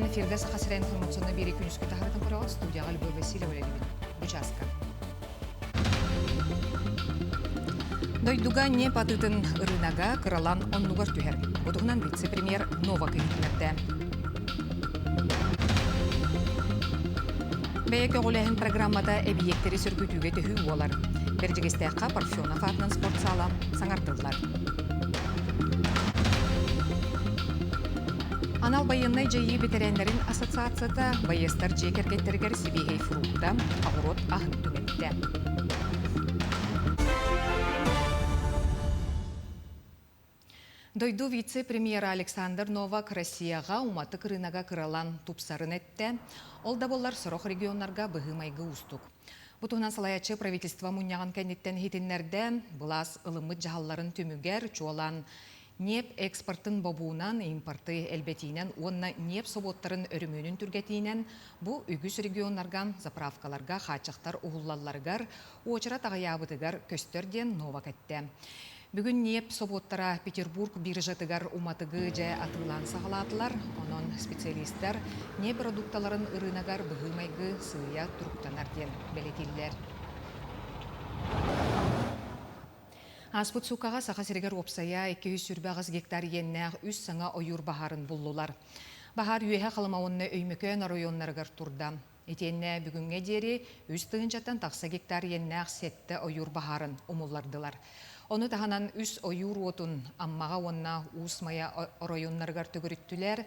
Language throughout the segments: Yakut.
Күнүнэн эфиргэ Саха сирэ информационнай биэрии күнүскү таһарытын көрөҕүт студияҕа Любовь Васильева үлэлиибин. Бу чааска. Дойдуга ньиэп атыытын ырыынага кыралаан оннугар түһэр. Бу туһунан вице-премьер Новак иһитиннэрдэ. Бэйэ көҕүлээһин программата эбийиэктэри сөргүтүүгэ төһүү буолар. Бэрдьигэстээххэ Парфенов аатынан спортсаала саҥардыллар. Анал байыаннай дьайыы бэтэрээннэрин ассоциацията байыастар дьиэ кэргэттэригэр сибиэһэй фрукта, оҕуруот аһын түҥэттэ. Дойду вице-премьера Александр Новак Россияҕа уматык ырыынага кыралаан тупсарын эттэ. Ол да буоллар сорох регионнарга быһыы-майгы уустук. Бу туһунан салайааччы правительство мунньаҕын кэнниттэн иһитиннэрдэ. Былаас ылыммыт дьаһалларын түмүгэр чуолаан ньиэп экспортын бобуунан, импорты элбэтиинэн уонна ньиэп собуоттарын өрөмүөнүн түргэтиинэн бу үгүс регионнарга заправкаларга хааччахтар уһуллалларыгар уочарат аҕыйаабытыгар көстөр диэн Новак эттэ. Бүгүн ньиэп собуоттара Петербург биржатыгар уматыгы дьэ атыылаан саҕалаатылар. Онон специалистар ньиэп продукталарын ырыынагар быһыы-майгы сыыйа туруктанар диэн бэлиэтииллэр. Ааспыт суукаҕа Саха сиригэр уопсайа 228 гектар иэннээх үс саҥа ойуур баһаарын буллулар. Баһаар Үөһэ Халыма уонна Өймөкөөн оройуоннарыгар турда. Итиэннэ бүгүҥҥэ диэри 3 тыһыынчаттан тахса гектар иэннээх сэттэ ойуур баһаарын умуллардылар. Ону таһынан үс ойуур уотун Аммаҕа уонна Уус Майа оройуоннарыгар төгүрүттүлэр.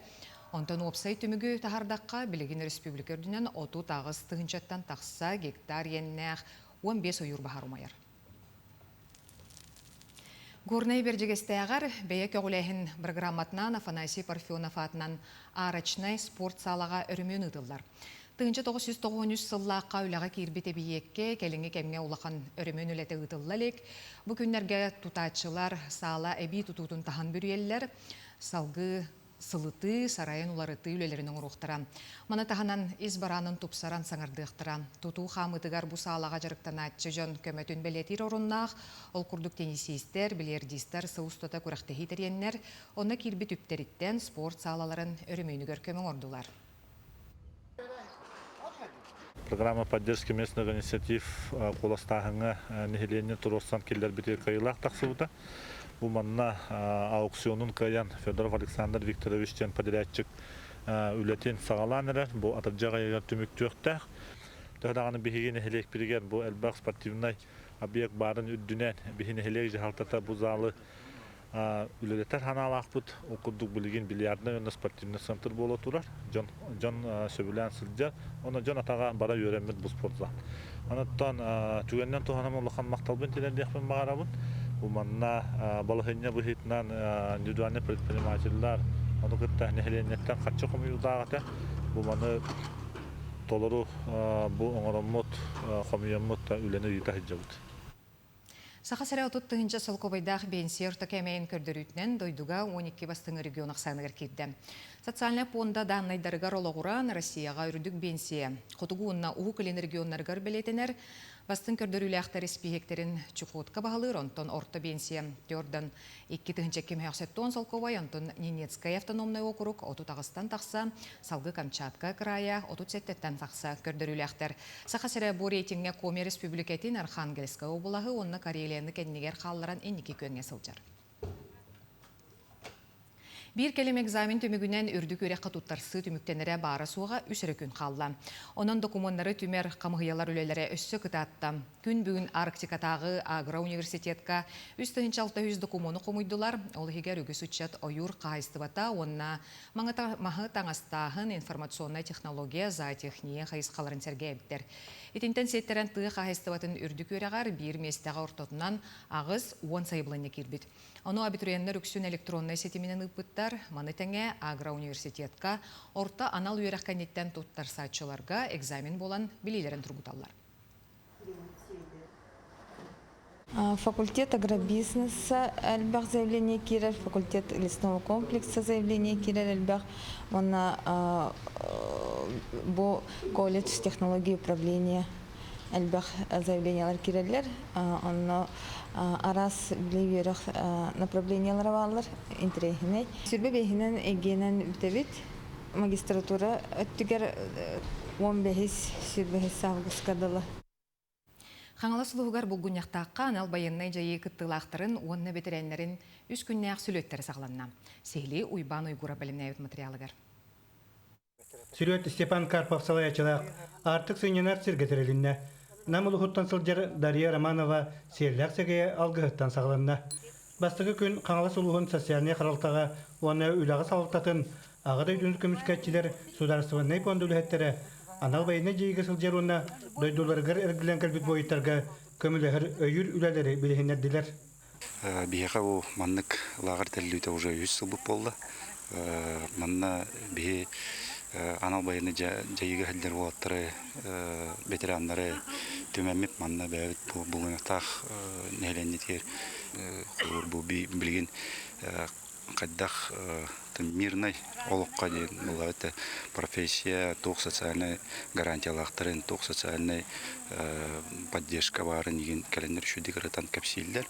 Онтон уопсай түмүгү таһардахха, билигин өрөспүүбүлүкэ үрдүнэн 38 тыһыынчаттан тахса гектар иэннээх 15 ойуур баһаар умайар. Горнай Бэрдьигэстээҕэр бэйэ көҕүлээһин бырагырааматынан Афанасий Парфенов аатынан арочнай спорт саалаҕа өрөмүөн ыытыллар. 1993 сыллаахха үлэҕэ киирбит эбийиэккэ кэлиҥҥи кэмҥэ улахан өрөмүөн үлэтэ ыытылла илик. Бу күннэргэ тутааччылар саала эбии тутуутун таһан бүрүйэллэр. Салгыы сылытыы, сарайын уларытыы үлэлэрин оҥоруохтара. Маны таһынан ис бараанын тупсаран саҥардыахтара. Тутуу хаамыытыгар бу саалаҕа дьарыктанааччы дьон көмөтүн бэлиэтиир оруннаах. Ол курдук теннисистэр, бильярдистар сыл устата күрэхтэһии тэрийэннэр, онно киирбит үптэриттэн спорт саалаларын өрөмүөнүгэр көмө оҥордулар. Программа поддержки местных инициатив куоластааһыҥҥа нэһилиэнньэ туруорсан киллэрбитигэр кыайыылаах тахсыбыта. Бу манна аукционун кыайан Федоров Александр Викторович диэн подрядчик үлэтин саҕалаан эрэр. Бу атырдьах ыйыгар түмүктүөхтээх. Төһө даҕаны биһиги нэһилиэкпитигэр бу элбэх спортивнай объект баарын үрдүнэн биһи нэһилиэк дьаһалтата бу залы Үлэлэтэр санаалаахпыт. Ол курдук билигин бильярднай уонна спортивнай центр буола турар. Дьон, дьон сөбүлээн сылдьар. Онно дьон атаҕа бара үөрэммит бу спортзал. Онуттан түгэнинэн туһанан улахан махталбын тириэрдиэхпин баҕарабын. Бу манна балаһыанньа быһыытынан индивидуальнай предпринимателлэр ону кытта нэһилиэнньэттэн харчы хомуйуулаах этэ. Бу маны толору бу оҥороммут, хомуйаммыт үлэни ыыта сылдьабыт. Саха сирэ 30 тыһыынча солкуобайдаах биэнсийэ орто кээмэйин көрдөрүүтүнэн дойдуга 12 бастыҥ регион ахсааныгар киирдэ. Социальнай пуонда дааннайдарыгар олоҕуран Россияҕа үрдүк биэнсийэ Хотугу уонна Уһук Илин регионнарыгар бэлиэтэнэр. Бастыҥ көрдөрүүлээхтэр испииһэктэрин Чукотка баһылыыр, онтон орто биэнсийэ Төрдөн 2 270 солкуобай, онтон Ненецкэй автономнай уокурук 38-тан тахса, салгыы Камчатка кыраайа 37-тэн тахса көрдөрүүлээхтэр. Саха сирэ бу рейтиҥҥэ Коми Республикатын, Архангельскай облаһы уонна Карелияны кэннигэр хаалларан инники күөҥҥэ сылдьар. Биир кэлим экзамен түмүгүнэн үрдүк үөрэххэ туттарсыы түмүктэнэрэ баара-суоҕа үс эрэ күн хаалла. Онон докумуоннары түмэр хамыһыйалар үлэлэрэ өссө кытаатта. Күн бүгүн Арктикатааҕы агро-университетка 3600 докумуону хомуйдулар. Ол иһигэр үгүс ыччат ойуур хаһаайыстыбата уонна маһы таҥастааһын, информационнай технология, зоотехния хайысхаларын сэргээбиттэр. Итинтэн сиэттэрэн тыа хаһаайыстыбатын үрдүк үөрэҕэр биир миэстэҕэ ортотунан 80 сайабылыанньа киирбит. Ону абитуриеннар үксүн электроннай ситиминэн ыыппыттар. Маны тэҥэ агроуниверситетка орто анал үөрэх кэнниттэн туттарсааччыларга экзамен буолан билиилэрин тургуталлар. Факультет агробизнеса элбэх заявление киирэр, факультет лесного комплекса заявление киирэр элбэх. Уонна бу колледж технологии управления элбэх заявлениялар киирэллэр. Онно араас били үөрэх направлениялара бааллар, интэриэһинэй. Сүрбэ биэһинэн эгиэнэн бүтэбит. Магистратура өттүгэр 15 сүрбэһис августка дылы. Хаҥалас улууһугар Булгунньахтаахха анал байыаннай дьайыы кыттыылаахтарын уонна бэтэрээннэрин үс күннээх сүлүөттэрэ саҕаланна. Сиһилии Уйбаан Уйгура бэлэмнээбит материалыгар. Сүрүөт Степан Карпов салайааччылаах Аартык сынньанар сиргэ тэрилиннэ. Нам улууһуттан сылдьар Дария Романова сиэллээх сэгэйэ алгыһыттан саҕаланна. Бастакы күн Хаҥалас улууһун социальнай харалтаҕа уонна үлэҕэ салалтатын Аҕа дойдуну көмүскээччилэр судаарыстыбаннай пуонда үлэһиттэрэ анал байыаннай дьайыыга сылдьар уонна дойдуларыгар эргиллэн кэлбит буойуттарга көмөлөһөр өйүүр үлэлэри билиһиннэрдилэр. Биһиэхэ бу маннык лааҕыр тэриллибитэ уже үһүс сылбыт буолла. Манна биһи анал байыаннай дьайыыга сылдьар уолаттары, ветераннары түмэммит манна бэйэбит бу булуҥатаах нэһилиэнньэтигэр холобур бу билигин хайдах мирнай олоххо диэн буолла это профессия туох социальнай гарантиялаахтарын туох социальнай поддержка баарын игин кэлэннэр үчүгдик ырытан кэпсииллэр.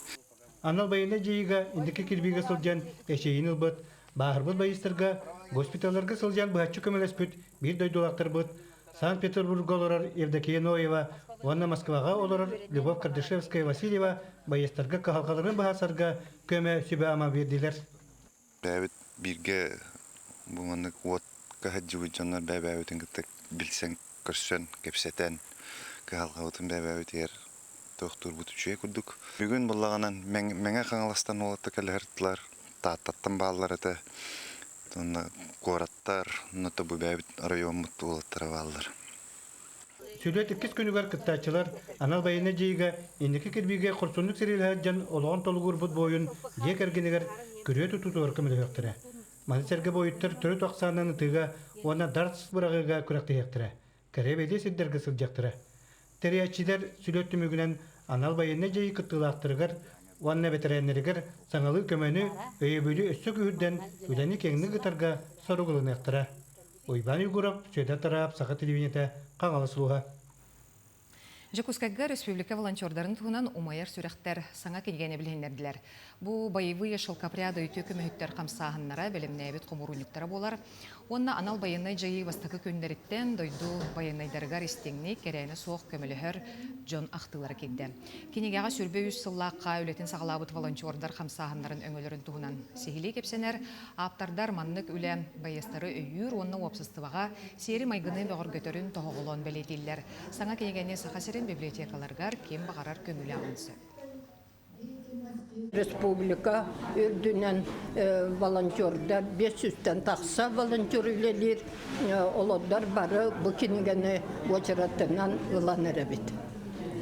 Анал байыаннай дьайыыга инники кирбиигэ сылдьан эчэйиини ылбыт, бааһырбыт байыастарга госпиталларга сылдьан быһаччы көмөлөспүт биир дойдулаахтарбыт Санкт-Петербурга олорор Евдокия Ноева уонна Москваҕа олорор Любовь Кардашевская-Васильева байыастарга кыһалҕаларын быһаарсарга көмө сүбэ-ама биэрдилэр. Бэйэбит бииргэ бу маннык уотка сылдьыбыт дьоннор бэйэ-бэйэбитин кытта билсэн, көрсөн, кэпсэтэн, кыһалҕабытын бэйэ-бэйэбитигэр туохтуурбут үчүгэй курдук. Бүгүн буоллаҕынан Мэҥэ Хаҥаластан уолаттар кэлэ сырыттылар, Тааттаттан бааллар этэ. Уонна куораттар, онно бу бэйэбит оройуоммут уолаттара бааллар. Сүлүөт иккис күнүгэр кыттааччылар анал байыаннай дьайыыга инники кирбиигэ хорсуннук сэриилэһэр дьон олоҕун толугурбут буойун дьиэ кэргэнигэр күрүө тутуутугар көмөлөһүөхтэрэ. Маны сэргэ буойуттар төрүт ахсаанынан ытыыга уонна дартс быраҕыыга күрэхтэһиэхтэрэ, кэрэ-бэлиэ сирдэргэ сылдьыахтара. Тэрийээччилэр сүлүөт түмүгүнэн анал байыаннай дьайыы кыттыылаахтарыгар уонна бэтэрээннэригэр саҥалыы көмөнү, өйөбүлү өссө күүһүрдэн үлэни киэҥник ыытарга сорук ылыныахтара. Уйбаан Егоров, Сүөдэр Тараап, Саха телевидениетэ, Хаҥалас улууһа. Дьокуускайга республика волонтердарын туһунан умайар сүрэхтэр саҥа кинигэни билиһиннэрдилэр. Бу боевые шелкопряды үтүө көмөһүттэр хамсааһыннара бэлэмнээбит хомуурунньуктара буолар. Уонна анал байыаннай дьайыы бастакы күннэриттэн дойду байыаннайдарыгар истиҥник, кэрээнэ суох көмөлөһөр дьон ахтыылара киирдэ. Кинигэҕэ 23 сыллаахха үлэтин саҕалаабыт волонтердар хамсааһыннарын өҥөлөрүн туһунан сиһилии кэпсэнэр. Ааптардар маннык үлэ байыастары өйүүр уонна уопсастыбаҕа сиэри-майгыны бөҕөргөтөрүн тоһоҕолоон бэлиэтииллэр. Саҥа кинигэни Саха сирин библиотекаларыгар ким баҕарар көҥүлэ ылыан сөп. Республика үрдүнэн волонтердар 500-тэн тахса волонтер үлэлиир. Олордор бары бу кинигэни уочараттынан ылан эрэбит.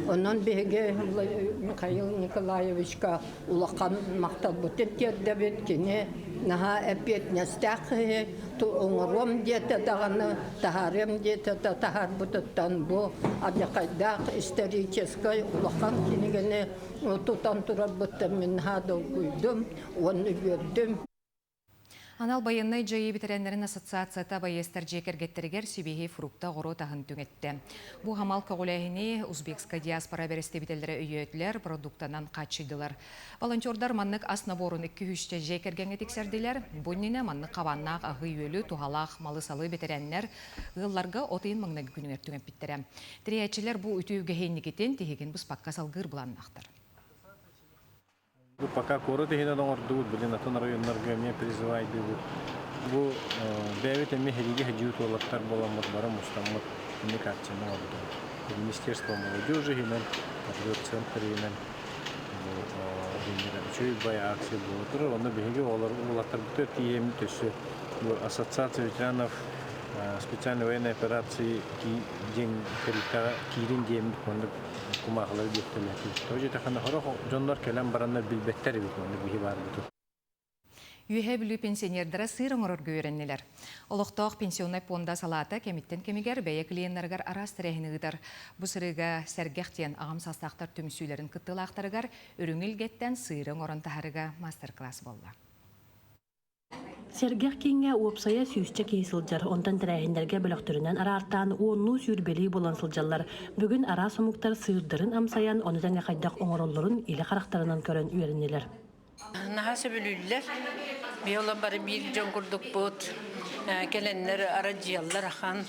Онон биһиги Михаил Николаевичка улахан махталбытын тиэрдэбит. Кини наһаа эппиэтинэстээх киһи, оҥоруом диэтэ даҕаны, таһаарыам диэтэ да таһаарбытыттан бу алдьархайдаах историческай улахан кинигэни тутан турарбыттан мин наһаа долгуйдум уонна үөрдүм. Анал байыаннай дьайыы бэтэрээннэрин ассоциацията байыастар дьиэ кэргэттэригэр сибиэһэй фрукта оҕуруот аһын түҥэттэ. Бу хамал көҕүлээһини узбекскай диаспора бэрэстэбиитэллэрэ өйөөтүлэр, продуктанан хааччыйдылар. Волонтердар маннык ас наборун икки үсчэ дьиэ кэргэҥҥэ тиксэрдилэр. Бу иннинэ маннык хабааннаах аһы-үөлү, туһалаах малы-салы бэтэрээннэр ыалларга от ыйын маҥнайгы күнүгэр түҥэппиттэрэ. Тэрийээччилэр бу үтүө үгэһи инникитин тиһигин быспакка салгыыр былааннаахтар. Бу пока куорат иһинэн оҥордубут, билин атын районнарга эмиэ призывайдыыбыт. Бу бэйэбит эмиэ сэриигэ сылдьыбыт уолаттар буоламмыт бары мустаммыт инник акцияны оҥордубут. Министерство молодежи иһинэн, патриот центр иһинэн бу үчүгэй бай акция буола турар. Онно биһиги уолаттарбытыгар тиийэммит өссө бу ассоциация ветеранов специальной военной операции диэн тэрилтэҕэ киирин диэммит маннык кумаахылары биэртэлээтибит. Тоҕо диэтэххинэ, сорох дьоннор кэлэн бараннар билбэттэр эбит маннык биһи баарбытын. Үөһээ Бүлүү пенсионердара сыыр оҥорорго үөрэннилэр. Олохтоох пенсионнай пуонда салаата кэмиттэн кэмигэр бэйэ клиеннарыгар араас тэрээһини ыытар. Бу сырыыга Сэргэх диэн аҕам саастаахтар түмсүүлэрин кыттыылаахтарыгар үрүҥ илгэттэн сыыры оҥорон таһарыга мастер-класс буолла. Сэргэх кииҥҥэ уопсайа сүүсчэ киһи сылдьар, онтон тэрээһиннэргэ бөлөхтөрүнэн араартаан уоннуу сүүрбэлии буолан сылдьаллар. Бүгүн араас омуктар сыырдарын амсайан, ону тэҥэ хайдах оҥороллорун илэ харахтарынан көрөн үөрэннилэр. Наһаа сөбүлүүллэр. Биһи олор бары биир дьон курдукпут. Кэлэннэр арадьыйаллар ахан.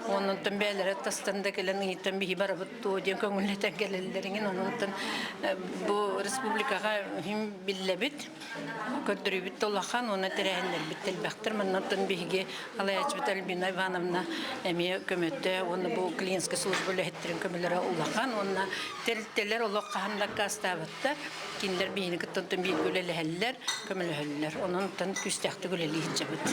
Оннуттан бэйэлэрэ тастан да кэлэн ыйытан биһи барабыт дуо диэн көҥүллэтэн кэлэллэр иҥин. Оннуттан бу республикаҕа иһин биллэбит. Көрдөрүүбүт да улахан уонна тэрээһиннэрбит да элбэхтэр. Маннаттан биһиги салайааччыбыт Альбина Ивановна эмиэ көмөтө уонна бу клиентскэй служба үлэһиттэрин көмөлөрө улахан уонна тэрилтэлэр олох хаһан да аккаастаабаттар. Кинилэр биһини кытта онтон бииргэ үлэлэһэллэр, көмөлөһөллөр. Онон күүстээхтик үлэлии сылдьабыт.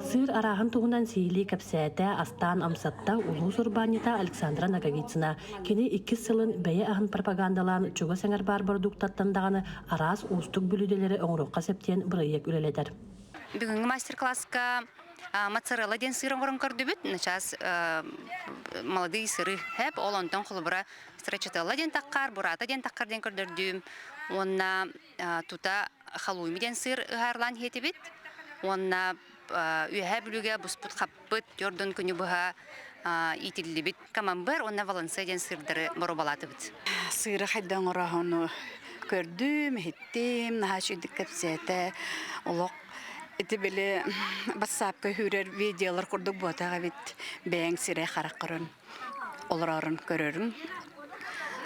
Сыыр арааһын туһунан сиһилии кэпсээтэ, астаан амсатта улуус урбаанньыта Александра Ноговицына. Кини иккис сылын бэйэ аһын пропагандалаан чугас эҥэр баар бородууктаттан даҕаны араас уустук бүлүүдэлэри оҥоруохха сөп диэн бырайыак үлэлэтэр. Бүгүҥҥү мастер-класска моцарелла диэн сыыр оҥорон көрдүбүт. Сейчас молодые сыры хэп, ол онтон холобура страчателла диэн таххар, бурата диэн таххар диэн көрдөрдүүм. Уонна тута халуйми диэн сыыр ыһаарлаан иһэтибит. Уонна Үөһээ Бүлүүгэ буспут хаппыт төрдүн күнү быһа иитиллибит камамбер уонна валансе диэн сыырдары боруобалаатыбыт. Сыыры хайда оҥороһуну көрдүм, иһиттим, наһаа үчүгдүк кэпсээтэ. Олох ити били бассаапка үүрэр видеолар курдук буотах эбит. Бэйэҥ сирэй харах көрөн олорорун көрөрүҥ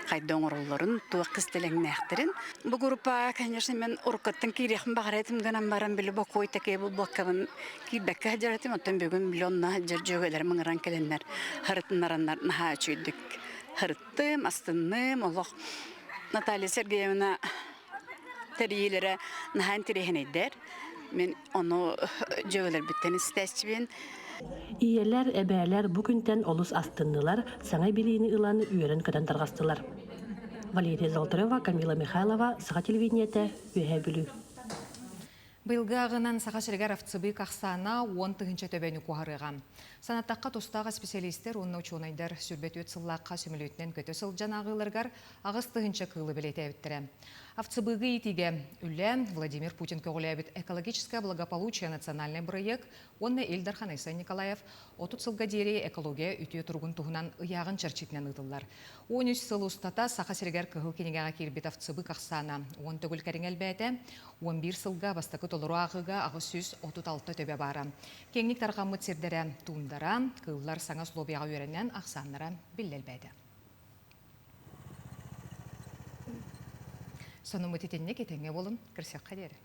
хайда оҥороллорун, туох кистэлэҥнээхтэрин. Бу группа, конечно, мен уруккаттан киириэхпин баҕарар этим гынан баран били бокуой такие булбаккабын киирбэккэ сылдьар этим. Оттон бүгүн били онно сылдьар дьүөгэлэрим ыҥыран кэлэннэр һырытыннараннар наһаа үчүгүйдүк һырыттым, астынным. Олох Наталья Сергеевна тэрийиилэрэ наһаа интэриэһинэйдэр. Мин ону дьүөгэлэрбиттэн истээччибин. Ийэлэр, эбээлэр бу күнтэн олус астыннылар, саҥа билиини ылан үөрэн-көтөн тарҕастылар. Валерия Золотарева, Камила Михайлова, Саха телевидениетэ, Үөһээ Бүлүү. Быйылгы аҕынан Саха сиригэр овцебык ахсаана 10 000 төбөнү куоһарыаҕа. Санаттахха тустаах исписэлиистэр уонна учуонайдар 24 сыллаахха сөмөлүөтүнэн көтө сылдьан ааҕыыларыгар 8 тыһыынча кыылы бэлиэтээбиттэрэ. Овцебыгы иитиигэ үлэ Владимир Путин көҕүлээбит «Экологическое благополучие» национальнай бырайыак уонна Ил Дархан Айсен Николаев 30 сылга диэри экология үтүө туругун туһунан ыйааҕын чэрчитинэн ыытыллар. 13 сыл устата Саха сиригэр кыһыл кинигэҕэ киирбит овцебык ахсаана 10 төгүл кэриҥэ элбээтэ, 11 сылга бастакы толору ааҕыыга 836 төбө баара. Киэҥник тарҕаммыт сирдэрэ туундара, кыыллар саҥа условияҕа үөрэнэн ахсааннара биллэ элбээтэ. Сонуммут итинник этэҥҥэ буолун, көрсүөххэ диэри.